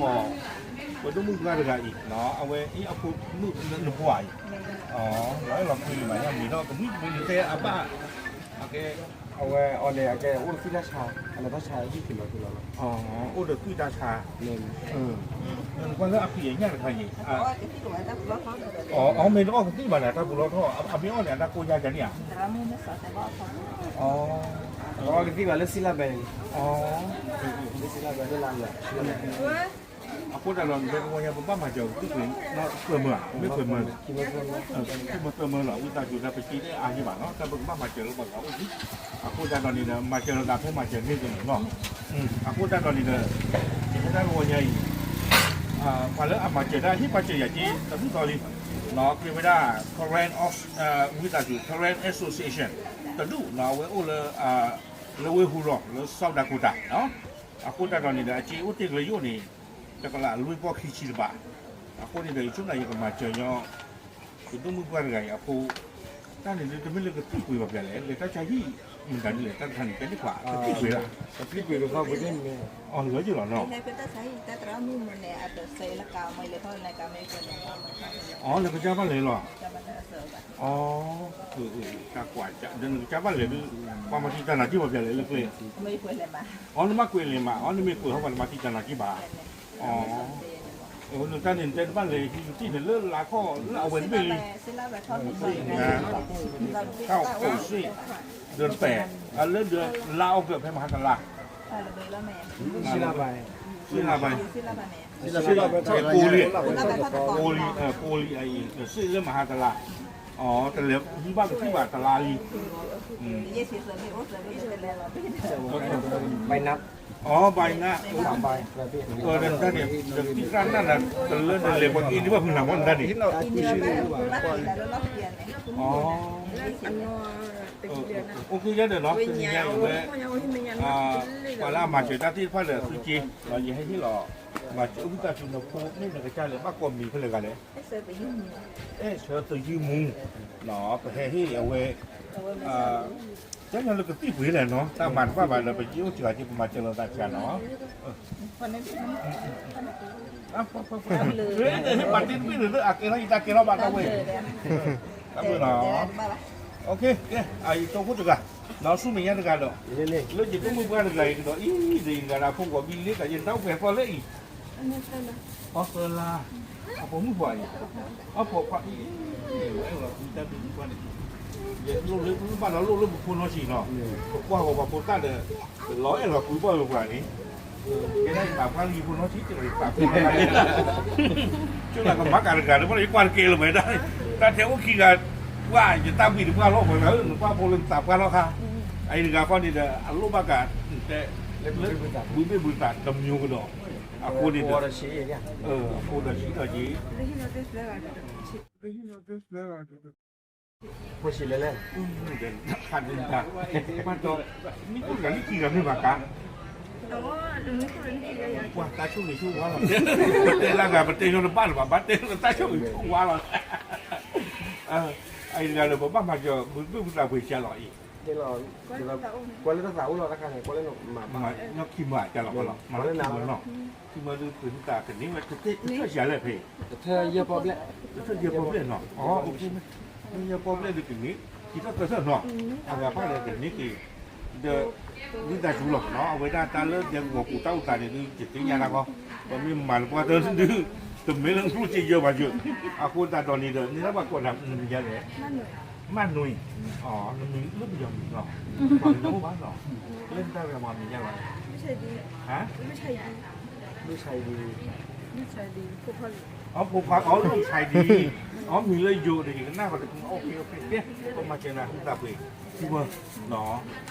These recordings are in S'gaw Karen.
ပဒိၣ်မုၣ်ပှၢ်တဂၤအံၤ, အဝဲအံၤအဖိမုၣ်နပှၢ်အံၤ, လီၤအဲၣ်လီၤကွံမးညါမံၤဒီး ကမုၣ်ကမုၣ်နတဲအဘၣ်, အဝဲအီၤန့ၣ် အကဲအိၣ်ဒီးသွံၣ်တၢ်ဆါ, အလီၤတၢ်ဆါယုၢ်က့ၤလီၤက့ၤလီၤလီၤ, အိၣ်ဒီးသွံၣ်တၢ်ဆါ, ကွၢ်လၢအဖံးအညၣ်တခါအံၤ, အီၤမ့ၢ်တအီၣ်ကသံၣ်ဘၣ်န့ၣ် အတၢ်ပူၤလီၤထီၣ်, အမ့ၢ်အီၣ်န့ၣ် အတၢ်ကိၢ်ယါကန့ၣ်ဧါ, အီၣ်ကသံၣ်ဘၣ်လၢစံလၢဘဲ, လၢစံလၢဘဲလၢလါလၢ အဃိသတးဒီး နတဲတဝီညါ ပဘၣ်မၤစၢၤ သုးကျိၤသၢမၢဧါ, မ့ၢ်သၢမၢ, သၢမၢလီၤ, ဝံသးစူၤ တၢ်ပစံးတအါယံၤဘၣ်နီၤ, တၢ်ပကဘၣ်မၤစၢၤလၢပှၤဂၤအိၣ်ဒံး, အဃိသတးဒီးန့ၣ်ဒီး မၤစၢၤလိာ်သးဖဲမၤစၢၤန့ၢ်က့ၤန့ၣ်နီၤ, အဃိသတးဒီးန့ၣ်ဒီး ယတဲတၢ်တဝီညါအံၤ, ပှၤလၢအမၤစၢၤတၢ်ဟ့ၣ်ပှၤစၢၤယၤက့ၤ တမုၢ်သီလံ, က့ၤဝဲဒၣ် Karen of, ဝံသးစူၤ Karen Association တဒူၣ်နီၤ, အဝဲအိၣ်လၢ လၢဝ့ၢ်ဟူရီၤ လၢ South Dakota နီၤ, အဃိသတးဒီးန့ၣ်ဒီး အစ့အိၣ်တ့ၢ်ကလၢယိၣ်န့ၣ် တကလးလွံၢ်ပီၢ်ခံဆံတဘး, အဃိန့ၣ်ဒီး ယဆိကမိၣ်ယကမၤစၢၤညီ ယဒိၣ်မုၣ်ပှၢ်တဂၤအံၤအဖိ, တၢ်န့ၣ်ဒ်တမ့ၢ်လၢကသံၣ်ပှ့ၤဘၣ်ပျၢ်လဲၣ်, လဲၤတၢ်ဆါဟံၣ် မတၤဒ်လဲၣ် တၢ်တခါန့ၣ် ကသံၣ်ပှ့ၤဘၣ်, ကသံၣ်ပှ့ၤကသီပှ့ၤန့ၣ်, အီၤလၢယလီၤနီၤ, အီၤလၢကစၢ်ဘၣ်လဲၤလီၤ, အီၤ, တၢ်ကွၢ် ဒီးနကစၢ်ဘၣ်လဲၤဒုး, ပှၤမၤတံာ်တာ်နၤက့ၤဘၣ်ပျၢ်လဲၣ်လၢကျဲ, အီၤနမ့ၢ်ကွဲးလဲၤမး, အီၤနမ့ၢ်ကွဲးဟီၣ်ဘၣ်နမၤတံာ်တာ်နၤက့ၤဘၣ်, အီၤ, နတၢ်န့ၣ် နတဲတဘၣ်လဲၤဟံးကသံၣ်န့ၣ်လၢလါခီၣ်လၢအဝဲတဘ့ၣ်လံ, တၢ်အိၣ်စ့ၣ်, ဒီးတပဲာ်, အလၢဒီးလါအီကူးဖဲမဟါတလါ, စ့လါဘၣ်, စ့လါဘၣ်, ပူလံ, ပူလံ, ပူလံအံၤ စ့လၢမဟါတလါ, အီၤ တလဲၤဟံးဘၣ်ကသံၣ်ဘၣ်တလါလံ, အီၤ ဘၣ်နး, တၢ်န့ၣ် ဒီးသံၣ်တၢ်နၢ်နၤ တလၢနလဲၤပှၤအ့ဒံးဘၣ်ဖုနၤမ့ၢ်နတၢ်န့ၣ်, အီၤ, အိၣ်က့ၤယဲဒီးနီၤ တနံၤညါအံၤဝဲ ပှၤလၢအမၤစၢၤတၢ်သ့ၣ်တဖၣ်ဒီးသုက့ၤ, ယဟဲဟ့ၣ်လီၤ, မၤစၢၤအိၣ်ဝံသးစူၤနဖိမ့ၢ်နကစၢ်လဲၣ် ဘၣ်ကိးမံၤဖဲလဲၣ်ဂၤလဲၣ်, အဲၣ်ဆၢသုးယုၢ်မူ, ပဟဲဟ့ၣ်အဝဲ, ကညီလၢကသံၣ်ပှ့ၤလဲၣ်နီၤ တၢ်မၤတဘၣ်ဘၣ်ဒီး ပကအိၣ်စှၤက့ၤ ပမၤစၢၤလိာ်သးစှၤနီၤ, ပှၤတ့တဘ့ၣ်န့ၣ်လၢအကဲထီၣ်ယတၢ်ကဲထီၣ်ဘၣ်တၢ်ဝဲ, တၢ်ဘျုးနီၤ, ကဲ အယတိၢ်ခိၣ်တဂၤ, ဒီးဆူမဲာ်ညါတဂၤဒီး, လၢယဒိၣ်မုၣ်ပှၢ်တဂၤအံၤကဒီးအံၤ ဒီးယတဂၤဒီးဖိကိးဘံလ့တၢ်ယဲ နတၢ်အိၣ်ဖှဲးသီလၢအံၤ, အီသၢလါ, အဖိမုၣ်ပှၢ်အံၤ, အဖိခွါအံၤ, အဲၣ်လီၤကွံတၢ်ဒုးမုၣ်ပှၢ်န့ၣ်, ယလိၣ်လၢဘၣ်ဒီးလိၣ်လၢပဖိနီၢ်ဆံးနီၤ, ပကွၢ်ဂီၤပှၤဖိသၣ်ဒီး, လီၤအဲၣ်လီၤကွံဘၣ်ဝဲပှၤန့ၣ်, ကဲဒၣ်ယသးပှၢ်လၢယဖိနီၢ်ဆံး ယသးပှၢ်လၢ, ကၠိလၢကမၤကၤတဂၤဒီး ဘၣ်ဒီးယကွၢ်တကဲလၢၤဝဲဒၣ်, တၢ်ထဲအိၣ်ခံဂၤ, ပှၢ်ယတၢ်ဘှံးတပှၢ်လီၤပှၤဂၤဧၢ နကွၢ်ဖိလၢနသးပှၢ်လီၤခါ, အအံၤတဂၤဃီန့ၣ်ဒီး အလိၣ်ဘၣ်ကး, တဲ, လၢ, ဘုဘ့ၣ်ဘုသးတမံၤကဒီး, အဃိန့ၣ်ဒီး, အဃိဒီးဆံးဒီးက့ၤ, ဖိဆံးလဲၣ်လဲၣ်, ခါဒုးတၢ်, ဘၣ်ဒီး, မ့ၢ်ခိၣ်တဂၤလံခံဂၤမ့ၢ်ဘၣ်ကါ, ပှၤတၢ်ဆိၣ်ဂ့ၤဆိၣ်ဝါလီၤ, ပတဲလၢဂၤ ပတဲညီတဘၣ်လၢၤဘၣ် ဘၣ်တဲလၢတၢ်ဆိၣ်ဂ့ၤဆိၣ်ဝါလီၤ, အအံၤတဂၤဒီး ပဘၣ်မၤစၢၤ ဘုဘ့ၣ်ဘုသးပှ့ၤစှၤလီၤအံၤ, ကွၢ်လၢတၢ်သးအိၣ်လီၤတခါန့ၣ် ကွၢ်လၢနမၤဘၣ်, ညီခံမၤကလီၤ, မၤလီၤခံမၤနီၤ, ခံမၤဒုးပှ့ၤမုၢ်သးကန့ၢ်ဝဲတသ့ၣ်တထၢၣ်စှၤလဲၣ်ဖဲ, တထၢၣ်ယဲၢ်ပီၣ်ဘျဲၣ်, တထၢၣ်ယဲၢ်ပီၣ်ဘျဲၣ်နီၤ, ယဲၢ်ပီၣ်ဘျဲၣ်ဒုးကန့ၢ်, ခံထၢၣ်သၢထၢၣ်နီၤ, အဂၤဖၣ်ဒီးကန့ၢ်က့ၤ, ဒီး, ဝံသးစူၤလီၤနီၤ အဝဲဒၣ်တၢ်လၢဒဲကဝီၤပူၤတၢ်အိၣ်သးန့ၣ်ဒုး ယသ့ၣ်ညါတၢ်ကီ, ပမ့ၢ်မၤလၢပှၤတဒုး, တမ့ၢ်လၢကျိၣ်စ့ယဲၢ်ဘၣ်ယဲၢ်, အဃိသတးဒီးန့ၣ်ဒီး နဘၣ်ကိးနၤမံၤယါလဲၣ် မၢ်နွံ, နမံၤလၢပယီၤမံၤနီၤ, ပှၤကညီအိၣ်ဘၣ်နီၤ, လၢနတၢ်ဂဲၤမၤမံၤယါလဲၣ်, ဟါ, အီ ဖိခွါ အီ လူၢ်ဆံးဒံး, အီ မံၤလၢယိၤဒီး ယကနၣ်ပှၤတကနၣ် အိၣ်ခ့ အိၣ်ခ့ ကဲ ပမၤစၢၤနၤ ဟုသးပှ့ၤ ထံမၢ,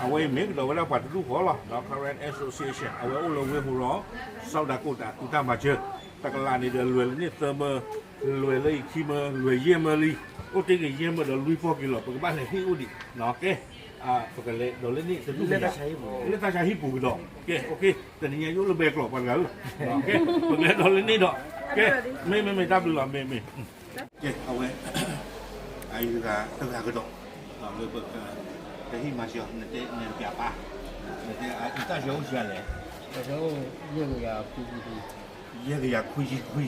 အဝဲအံၤမ့ၢ်ကဒီးဝဲဒၣ်ပှၤတဒူၣ်ဃီလီၤ ဒီး Karen Association အဝဲအိၣ်လၢဝ့ၢ်ဟူရီၤ South Dakota သူတၢ်မၤစၢၤ, တကလးန့ၣ်ဒီး လွဲၢ်လၢန့ၣ်သၢမၢ, လွဲၢ်လၢအံၤခံမၢ, လွဲၢ်ယဲၢ်မၢလံ, အိၣ်တ့ၢ်က့ၤယဲၢ်မၢဒီးလွံၢ်ပီၢ်က့ၤလီၤ ပကဘၣ်လဲၤဟ့ၣ်အိၣ်ဒံး, ကဲ ပကလဲၤဒီးလၢန့ၣ်တဒူၣ်န့ၣ် လၢတၢ်ဆါဟံၣ်ပူၤကဒီး, ကဲ အိၣ်ခ့ တနံၤညါယအိၣ်လၢဘဲကျိးပှၤတဂၤဧၢ, ကဲ ပကလဲၤဒီးလၢန့ၣ်ဒီး, ကဲ မ့မ့မ့ၢ်တၢ်ဘျုးလီၤ မ့မ့ၢ်, ကဲ အဝဲ အအံၤတဂၤတဂၤကဒီး, လၢပကဟ့ၣ်မၤစၢၤအီၤ နတဲနပျးပၢ်, နတဲအတၢ်ဆၢအိၣ်ဆံးလဲၣ်, တၢ်ဆၢအိၣ်ယဲၢ်ကယၤပူၤပူၤပူၤ ယဲၢ်ကယၤခွံဆံခွံ,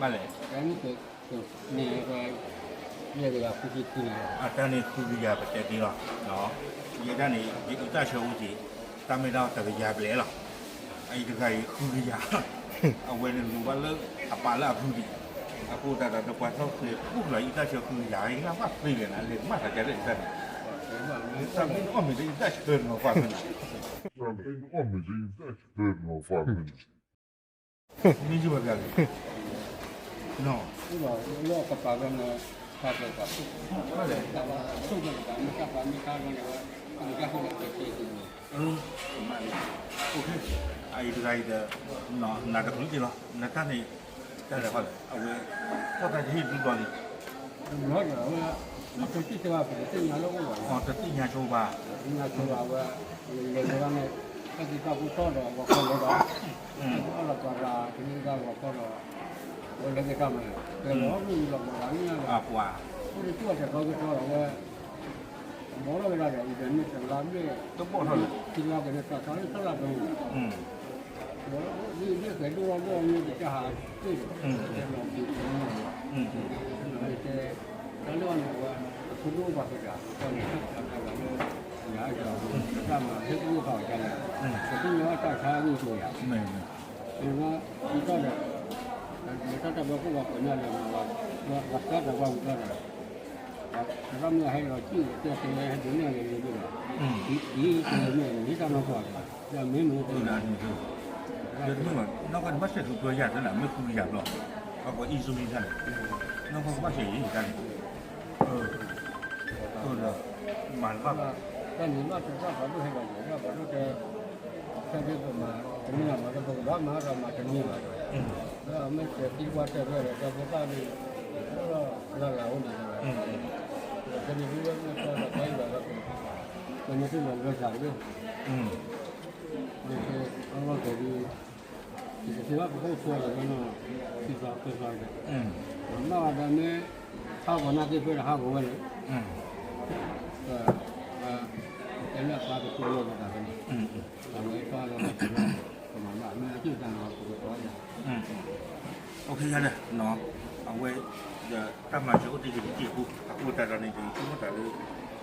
ဘၣ်လဲၣ်, အတၢ်န့ၣ်ဃုကယၤပတဲသ့လီၤ, ယဲဒၣ်န့ၣ် ယအံသၣ်ဆၢအူက့ၤ, တၢ်မ့ၢ်တၢ်တကယၤဘျဲၣ်လီၤ, အအံၤတဂၤအံၤဃုကယၤ, အဝဲန့ၣ်လူၤဘၣ်လၢအပာ်လၢအဖုဒံး, အဃိသတးဒီး နပှၤထီၣ်ဃဲၤပူၣ်လီၤ အံသၣ်ဆၢဃုကယၤ အံၤလၢဘၣ်သ့လဲၣ်နၤ လဲၤမၤသးဒ်လဲၣ်တၢ်န့ၣ်, တၢ်မ့ၢ်နအီၣ်မ့ၢ်ဒ်အံသၣ်ဆၢနီၤဖးဖဲနၤ မ့ၢ်ယဘၣ်ကလဲၣ်, အံၤတဂၤအံၤဒီး နၤတချုးက့ၤလီၤ နတၢ်န့ၣ် တၢ်လဲၤခီလဲၣ် အဝဲ ကီၢ်တၢ်တဟ့ၣ်ဘျုးဘျီလံ အဝဲ တသ့ၣ်ညါဆိဘၣ် တသ့ၣ်ညါဆိဘၣ် အဝဲ လဲၤလၢန့ၣ် တၢ်သံတၢ်ပူၤထီၣ်ဒီး ဂီၤခီလၢဒီး အီၣ်လီၤပှၤဂၤ ကန့ၢ်တၢ်ဂီၤခီဒီး အဝဲလဲၤက့ၤတၢ်မၤ ကဲလီၤမ့ၢ်လီၤပှၤဂၤန့ၣ်လီၤ ပှၤ အိၣ်တတူၢ်အတၢ်ကီကတီၢ်ဒီး အဝဲ ဘီထီၣ်ဝဲဒၣ်ဒီး အံၤဒီးမ့ၢ်တလါဘျဲၣ် တဘီၣ်ထီၣ်လၢ ခံလါကန့ၢ်သးသီလၢသရၣ်ဘၢန့ၣ် ဒီး ဒ်န့ၣ်ကဲဒိၣ်ထီၣ်ဒိၣ်ထီၣ်မ့ၢ်ကစၢ်ဟးတ့ၢ်ဒီး ကဲလီၤဘျုးကဲလီၤလီၤ တဲ တၢ်လၢအီၤန့ၣ် အဝဲ အဖိဒိၣ်အိၣ်ပှၤဃဲၤတၢ် တၢ်န့ၣ် တၢ်လၢ ယၤဒီး တၢ်မၤဟ့ၣ်ကူၣ်ဟ့ၣ်ဖးအီၤဒ်လဲၣ် ကသ့ၣ်ညါဘၣ်တၢ်ဆါအဂ့ၢ်အကျိၤယၤ မ့ၢ် မ့ၢ်တၢ်ဒီး မ့ၢ်တၢ်တဘျီခိၣ်ပှၤကိးညါဒီး ပှၤကၢ်တၢ်ပှၤဝံၤတၢ်ဒီး ပှၤသရၣ်မုၣ်ဟဲလီၤစံၣ် တဲတဲဟဲဒိးန့ၢ်အီၤလၢလၢဘ့ၣ်ဒီး ဒ်အံၤ မ့ၢ်မ့ၢ်တၢ်နီၢ်ကီၢ် မ့ၢ်မ့ၢ် နီၢ်ကီၢ်န့ၣ်ဘၣ်စဲးသူးပျီယၤတလး မ့ၢ်ဃုကယၤဘျီ ပှၤကိးအံၣ်စူမံတၢ်န့ၣ် နီၢ်ကီၢ်ကဘၣ်စဲးယံၤတၢ်န့ၣ် အၢ အၢ မၤတဘၣ်ဘၣ် တၢ်န့ၣ်ဘၣ်တဘၣ်ပှၤဒိၣ်ဟဲဘၣ်ယၤ ဘၣ်ပှၤဒိၣ်တဲ တၢ်ဒ်ပမၤတန့ၢ်ဘၣ်ဒီး ပကဘၣ်မၤဒီးမၤတန့ၢ်ဘၣ်ဒီး လၢအမ့ၢ်စဲးသံကွၢ်တဲဖျါဒီး တၢ်ဖိသၣ်န့ၣ် လၢလၢလၢအိၣ်ဒံးလီၤ ကန့ၣ်ဒ်ဝဲမ့ၢ်တၢ်လီၤတၢ်အံၤဘၣ်ဒီး ကန့ၣ်တလီၤလၢသးတဘ့ၣ် အလီၢ်ကဲဒ် ယကစံးဘၣ်ပခိၣ်ဆၢလီၤနီၤ သံသးပှဲၤသးဒီး မ့ၢ်ဝဲဒၣ်မ့ၢ် ဟးဂီၤနၢ်သ့ၣ်ဖျၢၣ်ဒီးဟးဂီၤဝဲန့ၣ် ပ ပတဲလၢအပၢ်ကတိၤလီၤပသးဖဲန့ၣ် အဝဲအံၤပၢ်လီၤ ပမၤဘၣ်မ့ၢ်အက့ၢ်တၢ်န့ၣ်ပကတီၤယၤ အိၣ်ခ့ယၤဒီး အဝဲ တၢ်မၤစၢၤအိၣ်တ့ၢ်က့ၤတက့ၢ်ဖိ အဃိသတးဒီးန့ၣ် ယဆိကမိၣ်တၢ်လၢ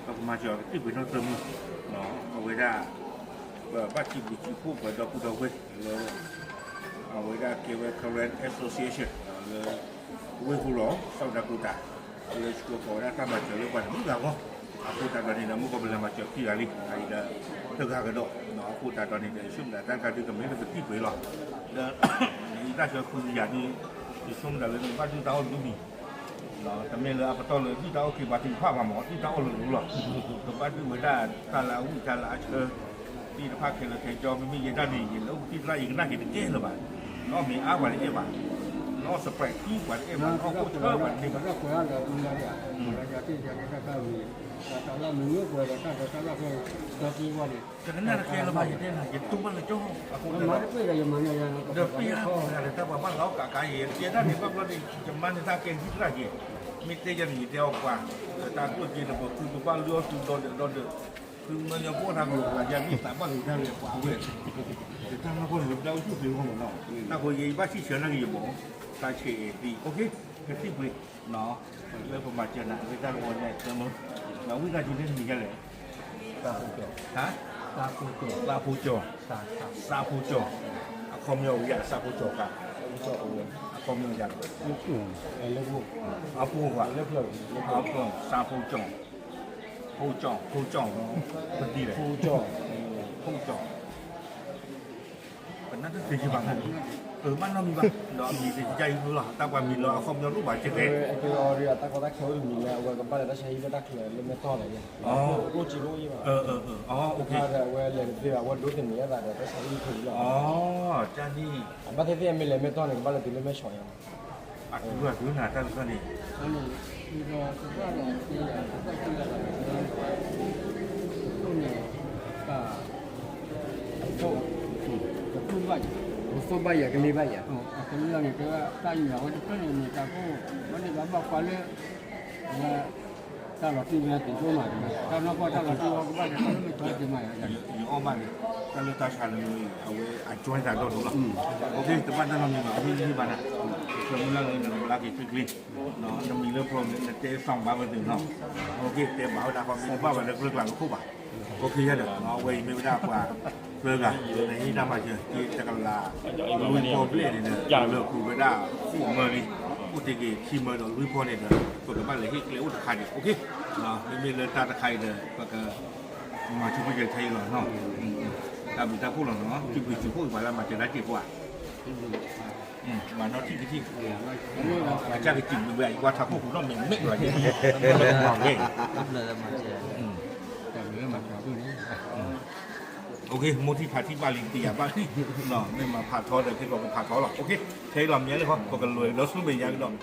ပကမၤစၢၤအီၤကသံၣ်ပှ့ၤနီၣ်သၢမုၢ် အဝဲဒၣ် ပဘၣ်စံးဘျုးစံးဖှိၣ်ပှၤဒီပုၢ်ဒီဝဲၢ်လၢ အဝဲဒၣ်ကဲဝဲ Karen Association လၢ ဝ့ၢ်ဟူလီၤ စီၤဒၤကိတၢ် လၢဆှၢဃီၤဝဲဒၣ်တၢ်မၤစၢၤလၢပှၤတမုၢ်ဂၤဂီၢ် အဃိသတးဒီးန့ၣ်ဒီး မုၢ်ကီၢ်ပလဲၤမၤစၢၤခံဂၤလံ အအံၤဒီး တဂၤကဒီး အဃိသတးဒီးန့ၣ်ဒီး ယဆိကမိၣ်ဒၣ်တၢ်တခါဒုးကမ့ၢ်လၢကသံၣ်ပှ့ၤလီၤ လၢ ယတၢ်ဆၢဃုကယၤဒုး ယဆိကမိၣ်ဒၣ်လၢနကဘၣ်ဒုၣ်တၢ်အီၣ်ဒုးမံၤ တမ့ၢ်လၢအပတီၢ်လၢဒုၣ်တၢ်အီၣ်က့ၤပှၤသ့ၣ်တဖၣ်ဘၣ်မး ဒုၣ်တၢ်အီၣ်လၢာ်လၢာ်လီၤ ကဘၣ်ဒုးဝဲဒၣ်တၢ်လၢအဝံၣ်တၢ်လၢအဆၢ သ့ၣ်တဖၣ်ခဲလၢာ်ခဲဆ့ မ့မ့ၢ်ယဲဒၣ်န့ၣ် ယလဲၤအိၣ်ကသံၣ်သရၣ် ယကနၣ်က့ၤတကဲလၢၤဘၣ် နအီၣ်မ့ၤအါပှၤတအဲၣ်ဘၣ် နအီၣ်Spriteသံပှၤတအဲၣ်ဘၣ် နအီၣ်အိၣ်ဆၢပှၤတအဲၣ်ဘၣ် တၢ်လၢမ့ၢ်မ့ၢ်ပှဲၤဒီးတၢ်ဒီးတၢ်လၢ ကဲက့ၤဝဲန့ၣ် ယကနၣ်တကဲလၢၤဘၣ် ယတဲနၤ ယတိၢ်ဘၣ်လၢကၠီ အဃိ ဒီးပျၢ်တဂၤလၢတၢ်ပှၤဘၣ်လီၤကးကးယဲ ယဲဒၣ်န့ၣ်ဘၣ်ဘျီန့ၣ် ယမါန့ၣ်တၢ်ကဲဂံၢ်တရၣ်က့ၤ မ့ၢ်တဲယၤန့ၣ် ယတဲအီၤပှၤ တၢ်ကျိၣ်က့ၤန့ၣ် ပဃုပဘၣ်လုၢ်အီၣ်သုဒီဒၢးဒီဒၢး သုမၢညီဖိအိၣ်တၢ်ကလိာ်ပှၤယါမ့ၢ်သးဘၣ်က့ၤတၢ်ဝဲပှၤဝဲ တၢ်နီၢ်ကီၢ်န့ၣ် ပတၢ်အိၣ်ဆူၣ်သ့အဂီၢ်မးနီၤ တၢ်ဃိယဲယဘၣ်စံးဆၢနၢ်က့ၤယဘီ တၢ်ဆဲးအံၤသံ အိၣ်ခ့ ကသံၣ်ပှ့ၤ လၢပမၤစၢၤနၤ လၢတၢ်ကဝီၤညါတမုၢ် နဝံသးစူၤန့ၣ်နမံၤဒ်လဲၣ် သးဖိကၠီၤ သးဖိကၠီၤ သးဖိကၠီၤ အခီပညီဝဲယၤ သးဖိကၠီၤခါ အခီပညီယၤ အပူၤကွၢ် သးဖိကၠီၤ ဖိကၠီၤ ဖိကၠီၤ ပဒ်လဲၣ် ဖိကၠီၤ ဖိကၠီၤ ပနၢ်တသ့ဘၣ် အဘၣ်နီတမံၤဘၣ် ဒီးအမံၤတယါအံၤလီၤ တၢ်ပှၤမံၤလၢအခီပညီလိၣ်ဘၣ်ကဲ အဝဲအတၢ်ကီတၢ်ခဲအိၣ်တမံၤလၢ အဝဲကဘၣ်လၢတၢ်ဆါဟံၣ်ဘၣ်တၢ်ချၢလၢမဲၢ်တီၢ်လဲၣ် အိၣ်ကံလိၣ်ယံၤဘၣ် အဝဲလဲၤတသ့ဘၣ် အဝဲဒိးသန့ၤအသးဒီးတၢ်ဆါဟံၣ်ဖိလီၤ တၢ်န့ၣ် အဘၣ်သ့ၣ်သ့ၣ်အမ့ၢ်လဲၤမဲၢ်တီၢ်န့ၣ် ကဘၣ်လဲၤတုၤလၢမဲၢ်ဆီးယါ အတုၤဘၣ်တုၤနၤတၢ်တဖၣ်န့ၣ် ကသူၣ်ဘၣ်ယၤ ကလ့ဘၣ်ယၤ ကလ့ဘၣ်ယၤ အကလ့ဘၣ်န့ၣ် တဲဝဲတၢ်အံၤန့ၣ် အဝဲတဖျၢၣ်န့ၣ် မ့ၢ်တၢ်ကိၢ် ဝဲန့ၣ်ဘၣ်ဘၣ်ကွၢ်လၢ အဝဲ တၢ်လီၤတံၢ်ဝဲသ့ၣ်ဒိၣ်မး, တၢ်နီၢ်ကီၢ်တၢ်လီၤတံၢ်ဝဲကဘၣ်န့ၣ် တၢ်လီၢ်မ့ၢ်ထီက့ၤမးယၤ, ယအီၣ်ဘၣ်န့ၣ်, တၢ်လၢတၢ်ဆါန့ၣ် အဝဲအကၠွဲသးဒီဒိၣ်လီၤ, တဘၣ်တၢ်နီတမံၤဘၣ်, မ့ၢ်ယံၤဘၣ်နၤ, ဆၢမုၢ်လၢ်လၢနကဘျါက့ၤချ့ချ့, နမံၤလၢဖျိန့ၣ် နတဲသီၣ်ဘၣ်ဝဲသ့ၣ်နီၤ, တဲဘၣ်ဝဲဒၣ်ဃီ မ့ၢ်တဘၣ်ဘၣ်လၢကြၢးကျါလၢခိၣ်ဘၣ်, အဝဲအံၤ မ့ၢ်ဝဲဒၣ်ပှၤသၢဂၤ လၢနဟ့ၣ်တၢ်မၤစၢၤ က့တကလး လွံၢ်ဖီဘျဲၣ်န့ၣ်ဒီး လၢာ်ကွံာ်ဝဲဒၣ်ဃိးမၢလံ, အိၣ်တ့ၢ်က့ၤခံမၢဒီးလွံၢ်ဖီန့ၣ်ဒီး ပကဘၣ်လဲၤဟ့ၣ်ကျဲအိၣ်တခါန့ၣ်, မ့မ့ၢ်လၢတၢ်တခါအံၤဒီး ပက မၤဆူၣ်ဖှိၣ်ကဲခဲအံၤလီၤ, တၢ်ဘျုးတၢ်ဖှိၣ်လီၤနီၤ, စုပှ့ၤစုဖိပှၤလၢမၤစၢၤတၢ်စ့ၢ်ကီးဧါ, မၤနီၣ်ထံၣ်ကထံၣ်, အကစၢ်ကစံးဘျုးဝဲ ယကွၢ်ထးခိၣ်ပူၤနီၣ်မ့ၢ်မ့ၢ်လီၤ, မၤဝဲ မိၢ်ထံၣ်ဖးထံၣ်ဘၣ်လံတယၤဘၣ်လံ, မ့ၢ်မၤဖးထီဒီး ခဲကီးကဖးထီလီၤ, ခဲအံၤလီၤ မ့ၢ်လၢခီ ပကလိၤဒီးဆူမဲာ်ညါကဒီး,